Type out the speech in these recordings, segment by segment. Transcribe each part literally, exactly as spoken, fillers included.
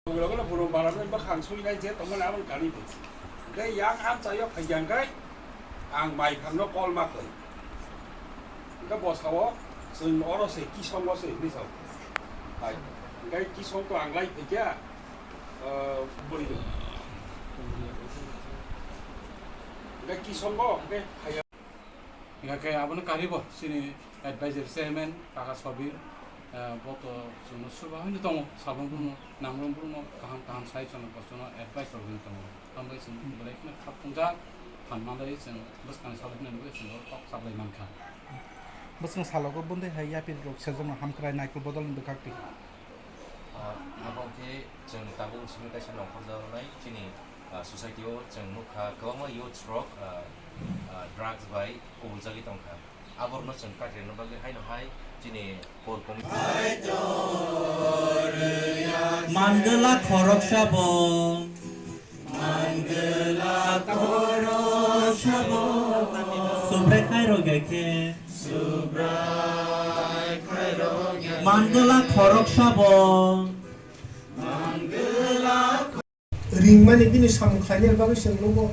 Logo logo borok barani bwkhang suinai je tongmani aboni kani bo. Tei yang amchaio phaikha hwnkhe ang mai pharno kol ma khlai. Hwnkhe bo sao chwng oro se kisongo se hinwi sao. Hai. Hwnkhe kisong to ang lai phaikha, ah, bwrwi rok. Hwnkhe kisongo hwnkhe phaiya. Hingkhe abono karibo chini advisor chairman Kaka Sobir, eh, bo to chwngno suba hwnwi tongo, sabang bumung, nangrum bumung kaham kaham sai chwngno bo chwngno advice rwgwi tongo. Tambai chwng belai kheno khap tongjak, phan manlai chwng bwskang salai hwnwi nugwi chwng kok chaplai mankha. Bwskang salogo bondai hai yapri rok seljakno hamkrai naikol bodol ni bwkhak twi. Ah, abo khe chwng tabuk simi kaisa nongkhorjaknai chini, ah, society o chwng nukha kwbangma youths rok, ah, ah, drugs bai kubuljagwi tongkha. Aborokno chwng katirna bagwi haino hai chini core committee. Mangala khoroksa bo. Mangala khoroksa bo. Subrai khairok ya khe. Subrai khairok ya khe. Mangala khoroksa bo. Mangala kho- Ringmani bini samung khlainani bagwi chwng nugo.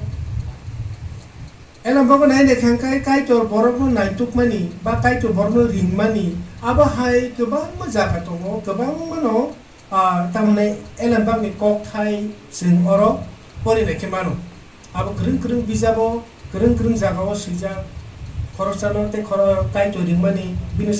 Ela bagwi nai naikha hwnkhe Kaitor borokno naitukmani ba Kaitor borokno ringmani abo hai kwbangma jaga tongo, kwbangmano Ah, tamoni elembakni kokthai chwng oro pori naikhe mano. Abo kwrwng kwrwng bijabo, kwrwng kwrwng jagao swijak, khoroksano tei khoro-, Kaitor ringmani bini